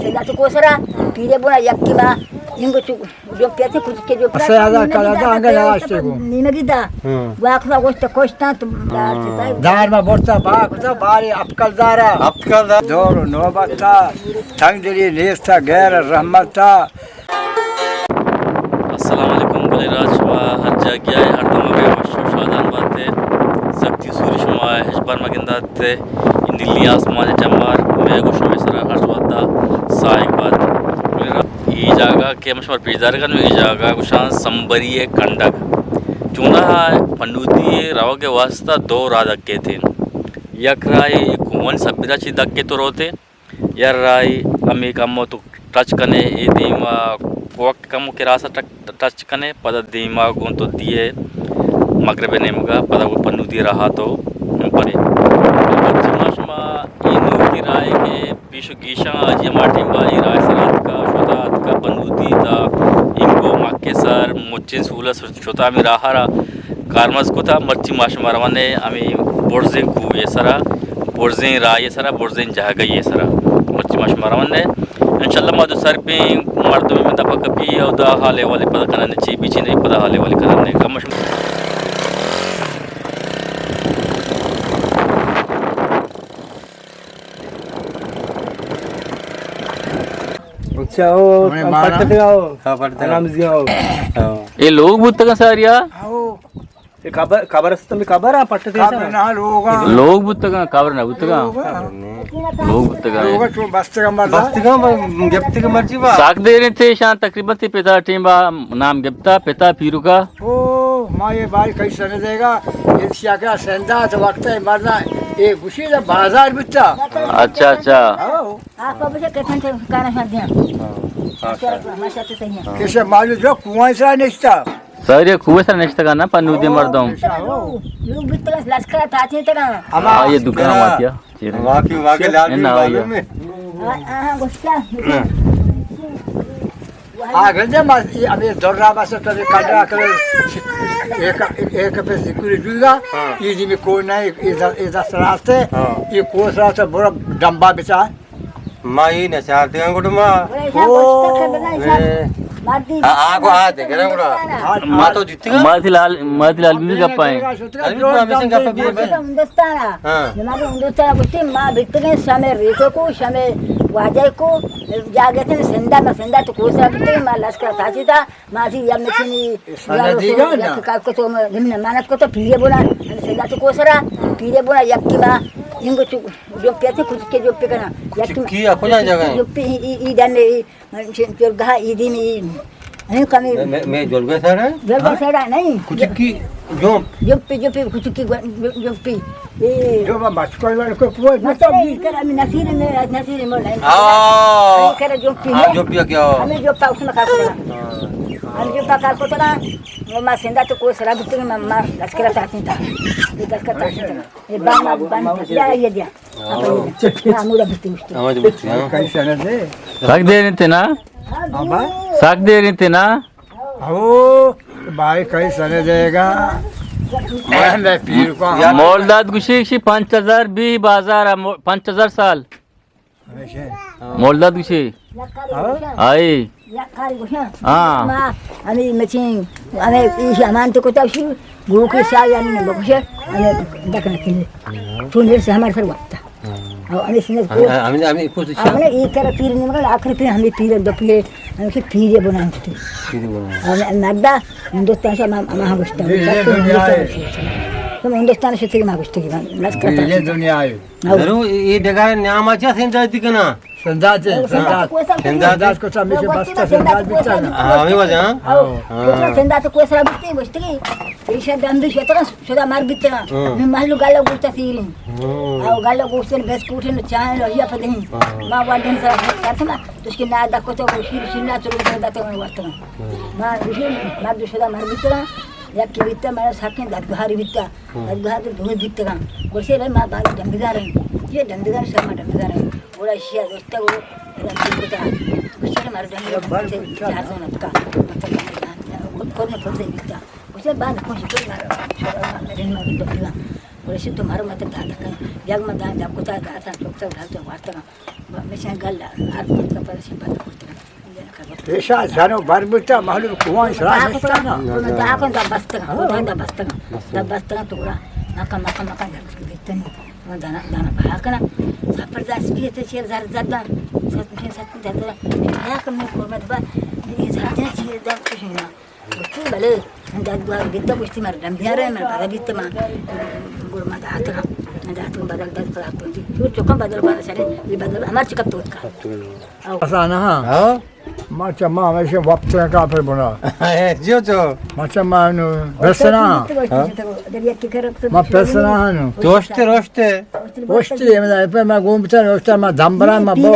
سندا تو کوسرا، پیرے بونا یکی ما، اینگو چو، جو پیتے کچھ کے جو اسے آزا کلا دا، آنگے نواشتے کو۔ نیمگی دا۔ ہاں۔ واقفا گوشت کوشتاں تو۔ ہاں۔ دار ما برتا با، کتا باری اپکل دارا۔ اپکل دار۔ دور نوبتا، تنگ دلی نیستا، غیر رحمتا۔ السلام علیکم، بلے راج شما ہر جاگہ ءَ ہر دم ءَ وش و شادان بات ئے۔ سختی سوری شما ہچبر مہ گندات ئے۔ اے نیلی آسمان ءِ جمبر مئے گوشاں مئے سرا ہر وھد ءَ ساہگ بات۔ بلے را-، اے جاگہ کہ ہم شما پیش دارگ ءَ نوں، اے جاگہ گوشاں سمبری ءِ کنڈگ۔ چوناہا پنوتی ءِ روگ ءِ واستہ دو راہ دکیت ایں۔ یک راہے اے کوہانی سبیرا چہ دکیت ءُ روت ئے۔ یک راہے ہمے کمو تو ٹچ کنے، اے دیما کوک کمو کراس ءَ ٹچ، ٹچ کنے، پدا دیما گوں تو دیئے مغرب ءِ نیمگا، پدا گوں پنودی راہ ءَ تو پرے۔ مرچی ما شما اے نوکی راہے کہ پیش و گیشاں حاجی ہما ٹیمبا اے راہ ءِ سرا اتکا، شتا اتکا پنودی تا اینگو مکے سر، مچیں سولہ سر شتا ہمے راہ ءَ را کارمرز کتا۔ مرچی ما شما روان ایں ہمے برزیں کوہ ءِ سرا، برزیں راہ ءِ سرا، برزیں جاگہ ءِ سرا۔ مرچی ما شما روان ایں۔ انشاءاللہ ما دو سر پہ مردم میں دفعہ کپی او دا حال احوال پتہ کنن چی بیچی نہیں پتہ حال احوال کنن کم شما۔ اچھا، او ہمیں ہم بارہ۔ پٹ دے آؤ۔ ہاں، پٹ دے آؤ۔ آرام سے آؤ۔ ہاں۔ اے لوگ بوتگا ساریا؟ آؤ۔ اے قبر، قبر است، تمہیں قبر آ پٹ دے قبر سارا۔ نہ لوگا۔ لوگ بوتگا، قبر نہ بوتگا۔ لوگا۔ لوگ بوتگا۔ لوگا چون بستگا مردا۔ بستگا مر-، گپتگا مرچی با۔ ساک دیر انت شان تقریباً تی پتا ٹیم با نام گپتا، پتا پیروکا۔ او، ما یہ بھائی کئی سنے دے گا، یہ سیاکا سندا تو وقت ہے مرنا، یہ گوشی دا بازار بتا۔ اچھا، اچھا۔ ہاں۔ آپ کو بجے کتن تے کانا شان دیا۔ ہاں، ہاں، ماشاءاللہ، ماشاءاللہ تو صحیح ہے۔ کسے مالو جو کنواں سرا نشتا۔ سارے کوہ سرا نشتگا نا پنودی مردم۔ لوگ، لوگ بیتگا لشکر تاچے تگا۔ ہما آ، یہ دکان واقعہ۔ واقعی، واقعی لال اے بھی نا، معلوم ہے۔ آ، آ، گوشتا۔ ہاں۔ آ گندے ما، یہ ابھی دور را بس تو یہ کڈا کرے، ایک، ایک پہ سکوری جوگا، ہاں۔ یہ جی میں کوئی نہیں، یہ دس، یہ دس راستے، ہاں۔ یہ کوس راستے بڑا ڈمبا بچا۔ ما یہ نہ چارتے ہیں گوڑ ما۔ او۔ اے۔ آ، آ کو آ دے گرا گوڑا۔ ما تو جیتے گا۔ ما تھی لال، ما تھی لال بی بی گپا ہیں۔ ابھی تو ہمیشہ گپا بھی ہے بھائی۔ ہندوستان۔ ہاں۔ ہمارے ہندوستان گوشتی ما بیتگیں شمے ریکو کو، شمے واجہ کو، جاگتے سندا، ما سندا تو کوسرا بیتگیں، ما لشکر تاچی دا، ما تھی یا مچنی، سندا یا دیگا نا۔ یک کار کو تو ما زمین امانت کو تو پیرے بونا، ہم سندا تو کوسرا، پیرے بونا یکی ما، انگو تو جو پیتے کچھ کے جو پکنا۔ کچھ کی کجا جگہ ہے؟ جو پی، ای، ای دن، ای، من چه-، جلگه ها ایدی می، این کمی میں، میں، میں جلگه سڑا ہے؟ جلگه ہاں؟ سڑا نہیں۔ کچکی جوپ۔ جوپی، جوپی، کچکی گو-، جو-، جوپی۔ اے۔ جو با مچکوئی والے کو پوچھ مت مطلب نہیں۔ یہ کر ہمیں نصیر میں، نصیر میں نہیں۔ ہاں۔ یہ کر جوپی ہاں، ہے۔ جوپی کیا؟ ہمیں جوپا اس میں کار کرنا۔ ہاں۔ ہم جوپا کار کرنا، وہ ما سندا تو کوئی سرا بتنے ما، ما لشکر تاچین تا۔ یہ لشکر تاچین تا۔ یہ بان، بان، بان، یا، یہ دیا۔ ہمودا بیتی گوشتی۔ ہمودا بیتی، ہاں۔ کئی سنہ دے؟ سک دیر انت نا؟ ہاں، با۔ سک دیر انت نا؟ او، بھائی کئی سنہ دے گا؟ میں پیر کو ہم۔ مولداد گوشی شی پنچ ہزار بی بازار ءَ مو-، پنچ ہزار سال۔ ہمیشہ۔ مولداد گوشی۔ ہاں؟ آئی۔ یک کاری گوشاں۔ ہاں۔ ما ہمیں مچیں، ہمیں ایشی امان تو کتا شی، گوکی سال یعنی نہ بکشے، ہمیں دکنا کنی۔ چون دیر سے ہمارے سر وقت۔ ہاں۔ اور ہمیں سنت کو ہمیں، ہمیں، ہمیں کچھ ہمیں ایک طرح پیر نہیں مگر آخر پہ ہمیں پیر دو پیر، ہمیں سے پیر بنا ہم تے۔ پیر بنا۔ ہمیں نگدا، ہندوستان سے ہم، ہم گوشتا۔ یہ، یہ دنیا ہے۔ تم ہندوستان سے تیرے ما گوشتے کی بان، نس کرتا۔ یہ دنیا ہے۔ ضرور، یہ ڈگار نام اچھا سندا دی کنا۔ سنداتے، سندات۔ سندات۔ سندات کو سا میشے بستا سندات بیتا نا۔ ہاں، ہمیں وجہ، ہاں؟ ہاں۔ ہاں۔ سندات کو سا بیتے گوشتگی۔ ایشا دندو شترا، شدا مار بیتگا۔ ہاں۔ میں محلو گالا گوشتا سیرین۔ ہاں۔ او گالا گوشتن بسکوٹ نو چائے نو یا پدین۔ ہاں۔ ما وڈن سا کرتما، تو اس کے نا دکو تو شیر شیر نا چلو داتا من ورتما۔ ہاں۔ ما شیر، ما دو شدا مار بیتگا۔ یک بیتا من ساکن دگہاری بیتا۔ ہاں۔ دگہاری دو بیتگا۔ گوشے بھائی ما باز ڈنگدار ہیں۔ یہ ڈنگدار شما ڈنگدار ہیں۔ گڑا ایشی ءَ گوشتگ و ادا چی کتا؟ گوشتگ مردم چار سو نتکا۔ مطلب، کرنے پھر سے کتا۔ گوشتگ بعد کچھ تو مارا، مارا، مارا، مارا، مارا، رشید تو مارو مت داد کن، یک من دان جب کتا داتا چوکتا ڈالتا وارتا، مشان گل ہر مت کا پر شی بات کرتا۔ پیشا جنو بر بوتا، معلوم کوان سرا نشتا نا۔ من دا کن دا بستگا، دا بستگا، دا بستگا تو گڑا، مکا، مکا، مکا، بیتنی۔ من دانا، دانا بہا کنا۔ سپر دست پیتے چیر زر زدن۔ ست، ست زدن۔ یا کم میں قربت با، یہ زر چیر زر کشینا۔ گوشتی، بلے، من داد گوار بیتا، گوشتی، مر دم بیارے، من پدا بیتا، من گڑ ما داتگا، من داتگا بدل داد پدا کنتی۔ چور چکم بدل بار سرے، یہ بدل ہمار چکا توت کا۔ او۔ اسا نہ ہاں۔ ہاں؟ ما چا ما ہمیشہ وقت کا پر بنا۔ جو جو۔ ما چا ما نو بسنا۔ ہاں؟ ما بسنا ہاں نو۔ دوشتے، روشتے۔ اوشتی، من پہ ما گون بچار، اوشتا ما دمبرا، ما بو،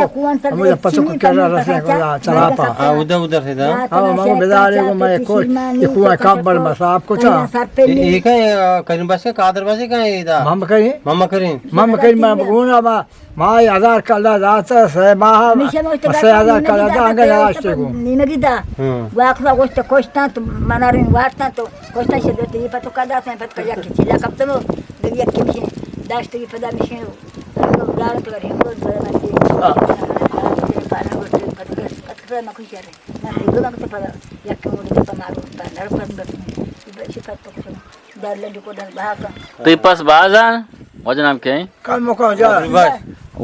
ہمو پتو کو کرا رسے کو چلاپا۔ ہاں، ادھر، ادھر سے دا۔ ہاں، ما بدارے کو، ما کو، یہ کو کبر ما صاحب کو تھا۔ یہ کا کریم بس کا، قادر بس کا یہ دا؟ مم کریم؟ مم کریم۔ مم کریم، ما گونا ما، ما ہزار کلا داتا، سہ ماہ، سہ ہزار کلا دا، انگا ناشتے کو۔ نیمگی دا۔ ہاں۔ واقعا گوشت کشتن تو منارین وارتن تو۔ کشتن شد، تی پتو کدا تن پت کجا کی چیلا کپتمو، دگی یک کمشی داشت کی پدا مشین دار تو ریم گون سر متی۔ پانا گوشت پت پت پت مکو چرے۔ من دیگو مکو پدا یک کمو تو پمارو پا نر پت بس۔ شفت پکشم۔ دار لنڈ کو دن بہا کن۔ تی پس بازان وجنام کہیں؟ کم مکان جا۔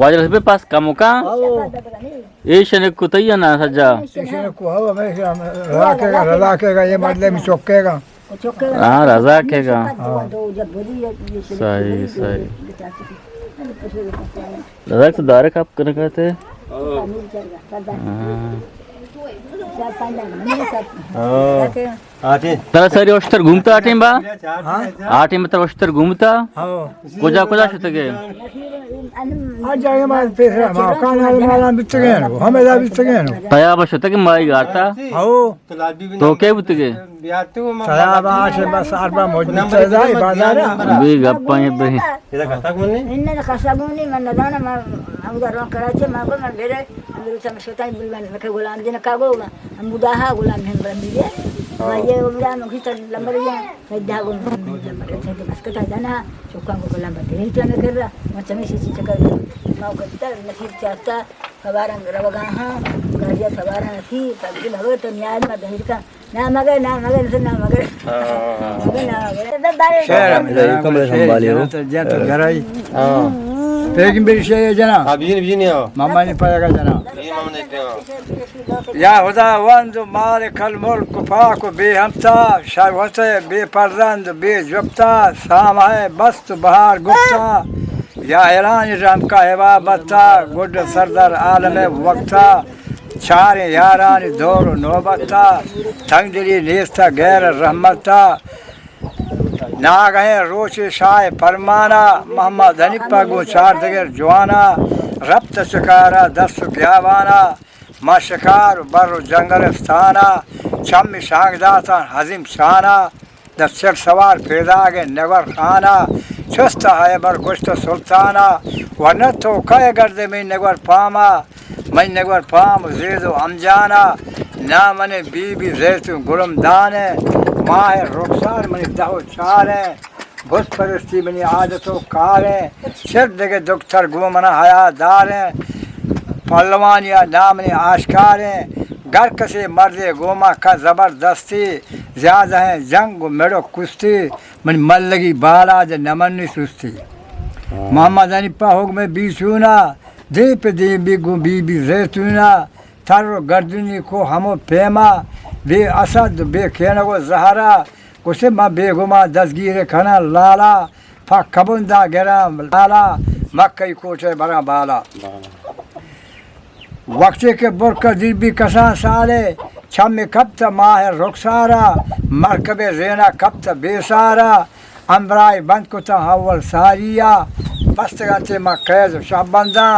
واجہ رسبے پاس کموکا۔ او۔ ایشن کتیا نا سجا۔ ایشن کو ہو، ہمیشہ ہم راکے گا، رضا کے گا، یہ مدلے میں چکے گا۔ ہاں، رضا کے گا۔ ہاں۔ صحیح، صحیح۔ رضا تو دارے کپ کرنے کا تھے۔ ہاں۔ ہاں۔ ترا ساری اشتر گھومتا آ ٹیم با؟ ہاں؟ آ ٹیم ترا اشتر گھومتا؟ ہاں۔ کجا کجا شتگے؟ آ جاگہ ما پیسرا ما کانال مالا بیتگے نو، ہمیں دا بیتگے نو۔ تیاب شتگے مائی گارتا؟ ہاں۔ تو کے بوتگے؟ تیاب آش بس اربا موجود ہے بازار۔ بی گپاں بی۔ ادا کسا گونی؟ انہ کسا گونی، من ندانا، ما ہمدا رون کراچی، ما گو من بیرے، ہم روچا مشکتائی بل من مکہ غلام دین کا گو، ہم بودا ہا غلام ہم برم بیرے۔ ہاں۔ ما یہ غلام کی تر لمبر یہ، میں دا گو من لمبر سے بس کتا جانا، چوکاں گو غلام بدے تو میں کر رہا، ما چمی سے چیز کر، ما کتا نصیب چاہتا، سوارا روگا ہاں، گاڑیا سوارا نصیب، تبدیل ہو تو نیاد ما دہر کا۔ نہ مگر، نہ مگر، نہ مگر۔ ہاں۔ مگر نہ مگر۔ شہر ہم جائے، کمرے سنبھالے ہو۔ جنت، جنت گھرائی۔ ہاں۔ پیغمبر شے جنا۔ ہاں، بجن، بجن ہو۔ ماما نے پایا کا جنا۔ بجن ماما نے پایا۔ یا خداوند مالک الملک پاک و بے ہمتا، شاوت بے پرزند بے جپتا، سامہ بست و بہار گپتا، یا اعلان رحم کا عبابتا، گڈ سردار عالم وقتا۔ چاریں یارانی دور و نوبتا، تنگ دلی نیستا غیر رحمتا۔ ناگہیں روچے شاہ پرمانا، محمد حنیفہ گوں چاردگر جوانا، رپت شکارا دست و گیابانا، ما شکار و بر و جنگلستانا، چم شانگ داتاں عظیم شانا۔ در چل سوار پیداگ نگور خانا، چست حیبر گوشت سلطانا، ورنہ تو کئے گردے منی نگور پاما، منی نگور پام زید و امجانا، نام منی بی بی زیتون گلم دانے، ماہ رخسار منی دہ و چاریں، بت پرستی منی عادت و کاریں، چر دگہ دکتر گوں منا حیا داریں، پہلوانی ء نام نی آشکاریں، گر کسے مردے گوما کن زبردستی، زیادہیں جنگ و مڑ و کشتی، منی ملگی بالاج نہ منی سستی۔ ہاں۔ محمد حنیفہ حکم بیچونا، دیم پہ دیم بی گوں بی بی زیتونا، تر و گردنی کو ہمو پیما، بے اسد و بے کینگ و زہرا، گوشتے من بیگما دزگیر کناں لالا، پہ کبندا گراں لالا، مکئی کوٹے براں بالا۔ وقتے کہ برکہ دیر بی کسان سالے، چمی کپت ماہ رخسارا، مرکب زینا کپت بیسارا، امبرائی بند کتاں اول ساریا، بستگاں چہ ما قید و شہبنداں۔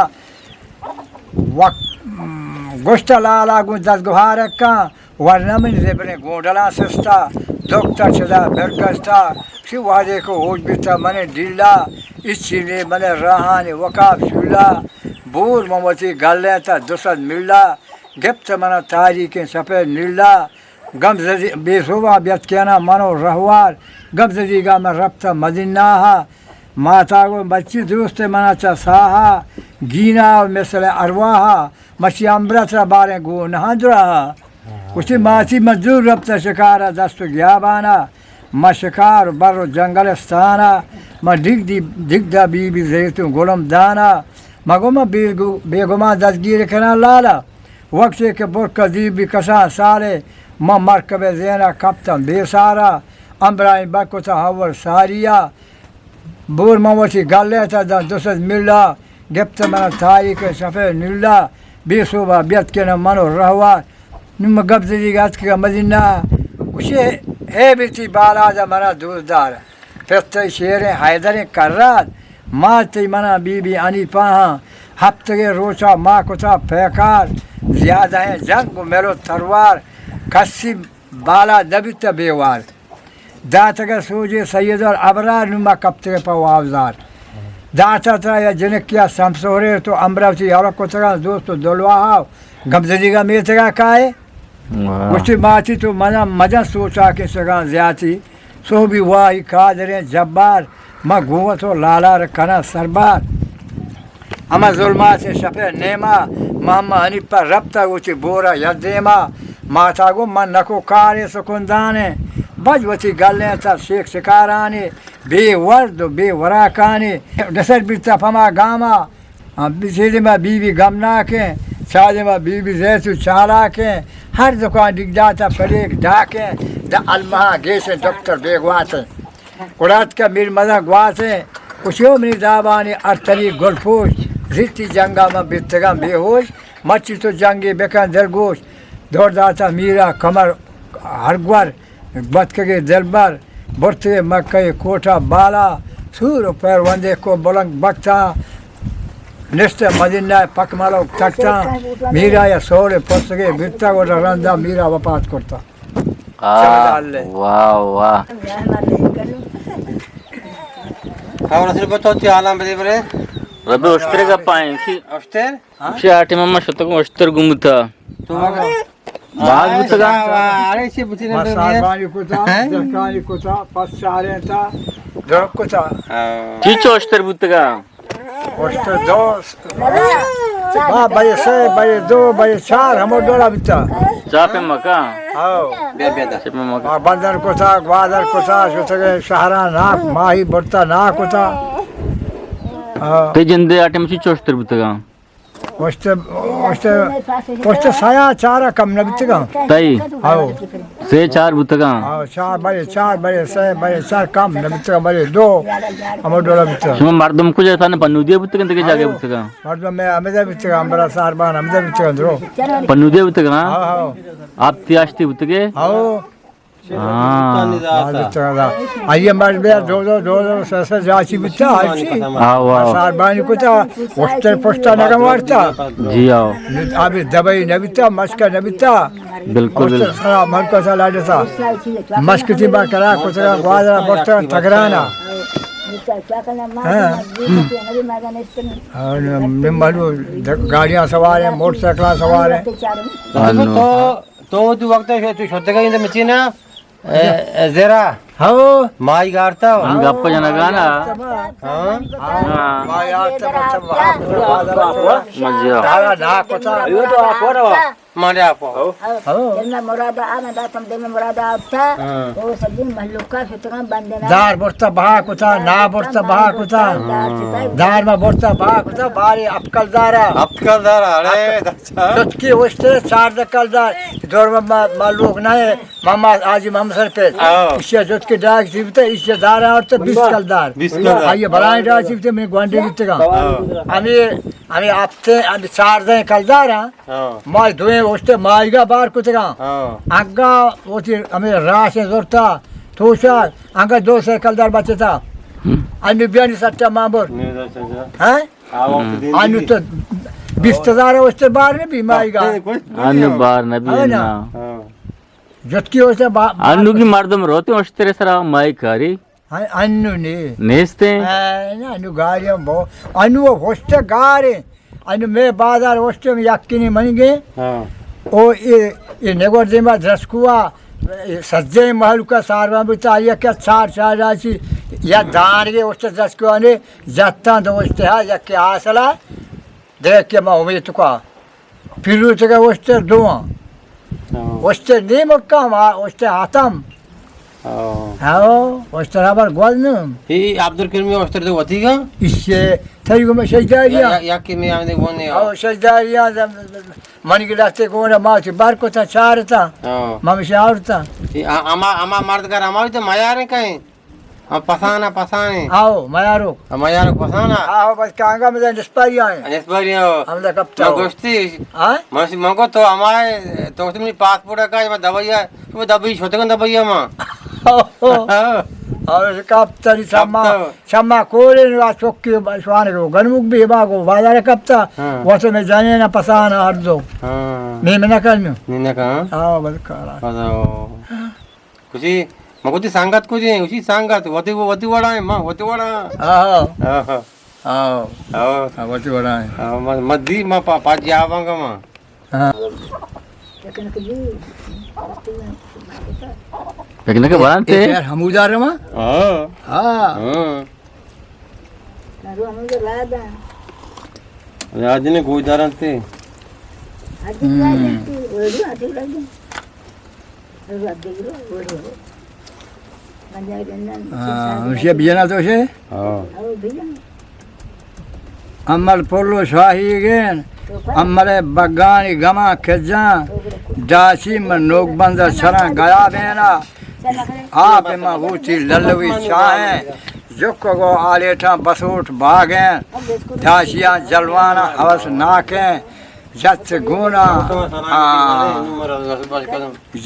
وقت، گوشت لالا گوں دزگوہار کن، ورنہ من زبریں گونڈلاں سستا، دکتر چدا برگشتا، چی وہدے کہ ہوش بیتا من ڈیلا، اچی نے من راہانی وقاف شولا، بور من وتی گلیں تا دو سد میلا، گپت من تاریکیں سپید نیلا، گم زدی بے سوبا بیت کینا من و رہوار، گم زدیگا من رپتا مدینہ ہا، ماتا گو بچی دوست منا چہ ساہا، گینا و مثل ارواہا، مچی امبرت را باریں گو نہاں دراہا۔ گوشتی ماتی من زور رپتہ شکارا دست و گیابانا، ما شکار و بر و جنگلستانا، ما ڈگ دی، ڈگ دا بی بی زیتون گلم دانا، ما گو ما بیگو-، بیگمان دستگیر کناں لالا۔ وقتے کہ برکہ دی بی کسان سالے، ما مرکب زینا کپتم بے سارا، امبرائیں بکتہ ہور ساریا، بور من وتی گلے تا داں دو سد ملا، گپت منا تاریک شفے نلا، بے سوبا بیت کنہ من و رہوار۔ نوں من گپ زدیگ اتکگاں مدینہ، گوشے، اے بیتی بالاد منا دوست دار۔ پت تئی شیریں حیدریں کرات، مات تئی منا بی بی حنیفہ ہاں، ہفتگے روچا ما کتا پیکار، زیادہ ہیں جنگ و مل و تروار، کسی بالا نبیت بیوار۔ داتگ سوجے سید الابرار، نوں ما کپتگ پہ واوزار۔ داتا ترا یا جنکیا سمسورے تو امبرا وتی یلہ کتگاں دوست و دلواہا، گمزدیگا میتگا کائے۔ واہ۔ گوشتی ماتی تو مزن مزن سوچا کہ سگاں زیاتی، سہبی واہی قادریں جبار، ما گوں تو لالا را کناں سربار۔ ہما ظلمات شپ ء نیما، ماما حنیفہ رپتگ وتی بورا یک دیما۔ ماتا گو من نکو کارے سکندانے، بج وتی گلیں تا شیک شکارانے، بے ورد و بے وراکانے۔ نسر بیتا پما گاما، آ، چیدے ما بی بی گمناکیں، چادے ما بی بی زیتو چالاکیں، ہر دکان ڈگداتا پلیک ڈاکیں، دا المہا گیشیں دکتر بیگواتیں۔ گڑا اتکا میر مزن گواسیں، گوشیو منی دابانی ارتلی گل پوش، زیتی جنگا من بیتگاں بے ہوش، مرچی تو جنگی بکن دلگوش۔ دور داتا میرا کمر ہر گور، بتکگے دلبر، برتگے مکہ کوٹا بالا، سور و پیروندے کو بلنگ بکتا، نشتہ مدینہ پک ملوک تکتا، میرا یا سوڑ پسگے بیتا، گڑا رندا میرا وفات کرتا۔ آہ، چلو اللہ۔ واہ، واہ۔ اور اصل بتو تی حالاں بدے برے۔ ربی اشتر گپائیں، اسی اشتر؟ اسی آٹے مما شتگوں اشتر گمتا۔ تو باز بوتگا؟ واہ، واہ، ارے چی بوتی نہ ما بے؟ ساربانی کتا، ہیں؟ درکانی کتا، پس چاریں تا، درک کتا۔ ہاں۔ چی چو اشتر بوتگا؟ اشتر دو، ہاں، بجے سے، بجے دو، بجے چار، ہمو ڈولا بیتا۔ چاپ مکا؟ ہاں۔ بیا، بیا دا۔ چاپ مکا۔ آ، بندر کتا، گوادر کتا، شتگے شہران ناک، ماہی برتا ناک کتا۔ ہاں۔ تے جندے آٹے مچی چوشتر بوتگا؟ اشتر، اشتر، اشتر سیا چارا کم نہ بیتگا۔ تئی؟ ہاں۔ سے چار بوتگاں۔ ہاں، چار بلے، چار بلے، سے بلے، چار کم نہ بیتگاں، بلے دو ہمو ڈولا بیتگاں۔ شما مردم کجا تھا؟ پنودیا بوتگاں، دگہ جاگہ بوتگاں؟ مردم میں ہمدا بیتگاں، ہمرا ساربان ہمدا بیتگاں درو۔ پنودیا بوتگاں؟ ہاں، ہاں۔ آپ تیاشتی بوتگے؟ ہاں۔ ہاں۔ ہاں، بیتگاں دا۔ آئیے مرد بیا دو دو، دو دو، سے سے جاچی بیتا، ہرچی۔ ہاں، واہ۔ ساربانی کتا، اشتر پشتا نگم وارتا۔ جی آؤ۔ ابھی دبئی نبیتا، مشکا نبیتا۔ بالکل، بالکل۔ سلام، من کو سلام دیتا۔ مشکتی با کرا کتگا، گوادرا برتگا، تگرانا۔ ہاں۔ ہاں، نم-، نمالو د-، گاڑیاں سوار ہیں، موٹر سائیکلاں سوار ہیں۔ ہاں، نو۔ تو، تو دو وقت شو-، تو شتگا اند مچینا، اے، اے، زیرا۔ ہاں۔ مائی گارتا۔ ہم گپ جنگانا۔ ہاں۔ ہاں۔ مائی آرتا، مطلب، مزہ۔ دارا نا کتا۔ مانے آپ۔ ہاں۔ دل میں مراد آ، میں داتم دل میں مراد آتا۔ ہاں۔ او سجن مہلوکا شتگاں بندنا۔ دار برتا بہا کتا، نا برتا بہا کتا۔ دار ما برتا بہا کتا، بارے اپکل دارا۔ اپکل دارا، اڑے، اچھا۔ جتکی اشتر چاردہ کلدار، دور ما، ما، ما لوگ نہ ہے، ماما حاجی محمد سر پہ۔ ہاں۔ اسی جتکی ڈاک سیبتے، اسی دارا اور تو بیس کلدار۔ بیس کلدار۔ آئیے بلائیں ڈاک سیبتے، میں گوانڈے بیتگا۔ ہاں۔ ہمیں، ہمیں ہفتے، ہمیں چاردہ کلدار ہاں۔ ہاں۔ ما دوئیں اوشتے ماہیگا بار کتگاں۔ ہاں۔ انگا وتی ہمیں راش زورتا، توشا، انگا دو سے کلدار بچتا۔ ہم۔ انو بیانی سٹا مامور۔ نہیں، اچھا، اچھا۔ ہاں؟ آ وقت ہم۔ دین انو دی۔ تو بیست ہزار اوشتے بار نہ بی ماہیگا۔ ہفتے کوئی انو بار نہ بی ہاں نا۔ نا۔ ہاں۔ جتکی اوشتے با-، انو کی مردم روتے اوشتے سرا ماہی کاری۔ ہاں، انو نے۔ نیستیں؟ اے، نہ، انو گاریاں بو-، انو ہشت گاریں۔ انو مے بازار ہشت یکینی منگے۔ ہاں۔ او اے، اے نگور دیما درسکوا، اے سجے محل کا ساروا بتا، آیا کیا چار، چار راسی، یا دانگے اشتر دست کوانے، جتاں دو اشتہا، یکے آسلا، دیکھ کہ ما امیت کا۔ پیروتگا اشتر دواں۔ ہاں۔ اشتر نیمکا ما اشتر ختم۔ ہاں۔ ہاں، اشتر ہبر گوز نہ۔ ہی عبدالکریم اشتر دے وتی گا؟ ایشے تئی گم شیداریاں۔ یا، یا، یا کہ میں آمدے گون نے۔ ہاں، شیداریاں، من گلاستے گون ما چی بار کو تا چار تا۔ ہاں۔ ما مشاور تا۔ ہی آ-، اما، اما مرد گھر اما تو میارے کہیں۔ ہاں، پسانا، پسانے۔ آؤ، میارو۔ ہاں، میارو پسانا۔ آؤ، بس کانگا مزا نسپاری آئے۔ نسپاری آؤ۔ ہم دا کپتا میں ہو۔ گوشتی۔ ہاں؟ من، من کو تو ہمارے، تو منی پاسپورٹ کا، میں دبئی آ، تو دبئی چھوٹے کن دبئی آ ماں۔ آؤ۔ آؤ، کپتا نی سما، کپتا۔ سما کورے نی آ چوکی شوان کو، گنموک بھی با کو، بازار کپتا۔ ہاں۔ واسے میں جانے نا پسانا ہر دو۔ ہاں۔ میں، میں نہ کرنو۔ نہیں نہ کہاں۔ آؤ، بس کارا۔ بس آؤ۔ کچی، من گوشتی سنگت کجیں؟ گوشی سنگت، وتی، وتی وڑا ایں، ما وتی وڑا آں۔ آہا۔ آہا۔ آؤ۔ آؤ۔ آ، وتی وڑا ایں۔ آؤ، ما، ما دی، ما پا، پا جاواں گا ما۔ ہاں۔ پکنک بران تے؟ اے یار، ہمودا رواں؟ ہاں۔ ہاں۔ ہاں۔ راج نے گوشداران تے۔ ہم۔ ہاں، ہمشی بجنا تو شے؟ ہاں۔ امل پلو شاہی گین، امل بگانی گما کجان، ڈاچی من نوک بند سران گیا بینا، آپ ما بوتی للوی چاہیں، جک گو آلیٹاں بسوٹ باگیں، داشیاں جلواناں ہوس ناکیں، جت گونا، آ،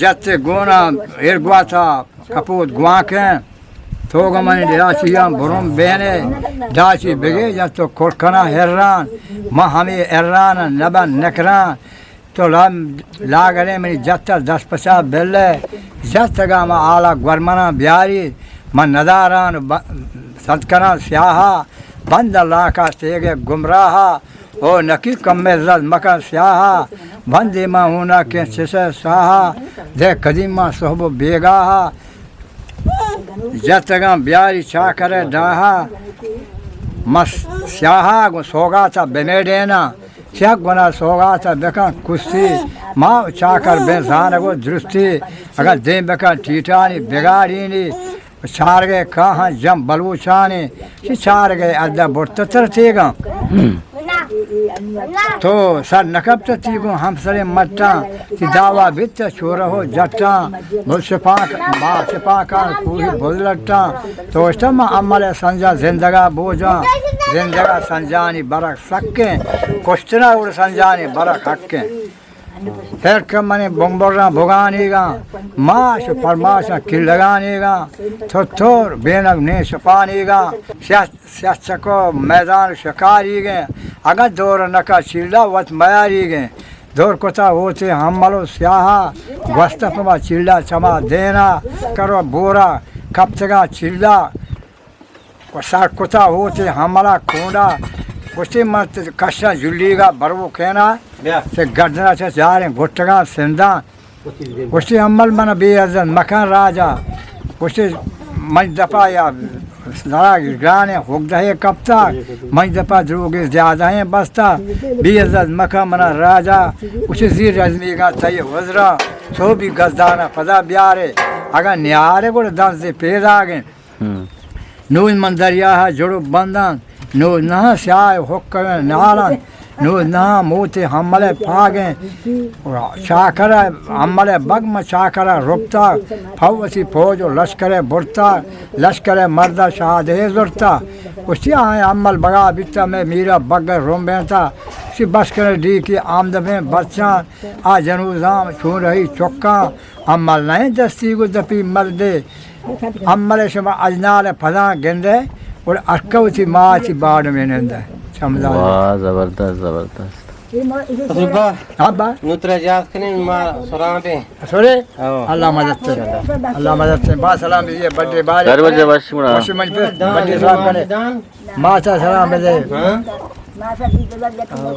جت گونا ارگواتا کپوت گوانکیں، توگ منی داشیاں برم بینے، داشی بگے جت کرکنا ہران، ما ہمیں ہران نبن نکران، تو لام لاگرے منی جت دست پچا بلے، جت گا ما آلا گورمنا بیاری، من نداران ب-، سد کنان سیاہا، بند لاکا تیگے گمراہا، او نکی کم زد مکن سیاہا، بندی ما ہونا کے چسے ساہا، دے قدیما صحب و بیگاہا، جتگاں بیاری چاکر ڈاہا، مس سیاہا گو سوگاتا بمیڈینا، چک گنا سوگاتا بکن کسی، ما چاکر بین زانگو درستی، اگر دیم بکن ٹیٹانی بگاڑینی، چارگئے کاہاں جم بلوچانے، چہ چارگئے ادا برتتر تیگاں۔ تو سر نکپت تی گوں ہمسریں مٹاں، تی دعوا بیت چورہ و جٹاں، بل شپانک، ما شپانکان کوہی بل لٹاں۔ تو اشتہ ما عمل سنجا زندگا بوجاں، زندگا سنجانی برک سکیں، کشتنا اڑ سنجانی برک حقیں۔ پرک منی بمبراں بگانیگاں، ماش و پرماشاں کلگانیگاں، تھتھور بینگ نیش پانیگاں، سیاہ، سیاہ چکو میدان شکاریگیں، اگاں دور نکا چیلا وت میاریگیں، دور کتا ہوتے ہمل و سیاہا، گوستہ پما چیلا چما دینا، کرو بورا کپتگاں چیلا۔ و سر کتا ہوتے ہملا کونڈا، گوشتی من کشا جلیگا برو کینا، بیا۔ چہ گردنا چہ جاریں گٹگاں سنداں۔ گوشتی عمل من بے عزت مکن راجا۔ گوشتی من دپا یا زرا گرانیں حقدہے کپتا، من دپا دروگی زیادہیں بستا، بے عزت مکن منا راجا۔ گوشتی زیر رزمیگا تئی حضرا، سوبی گزدانا پدا بیارے، اگاں نیارے گڑا دنزے پیداگیں۔ ہم۔ نوز من دریاہ جڑو بندان، نوز نہ سیاہ حکم نالان، نوز نہ موت حمل پاگیں، چاکر حمل بگ من چاکر رپتا، پوسی فوج و لشکر برتا، لشکر مرد شادے زرتا، گوشتی آئیں حمل بگا بیتا میں میرا بگ رمبینتا، سی بس کر ڈی کی آمدبیں برچان، آ جنوزام چون رہی چکاں، حمل نہیں دستی گو دپی مردے، امل شما اجنال پداں گندئے، گڑا ارکہ وتی ماتی باڈ منندئے۔ چمدان۔ واہ، زبردست، زبردست۔ ہاں با۔ نو ترا اجازت کنیں، ما سران بیں۔ سرے؟ ہاں۔ اللہ مدد تے۔ اللہ مدد تے۔ با سلام بجے، بڈے بارے۔ در بجے وش منا۔ وش من پہ، بڈے سلام کنے۔ ماتا سلام بجے۔ ہاں۔ ہاں۔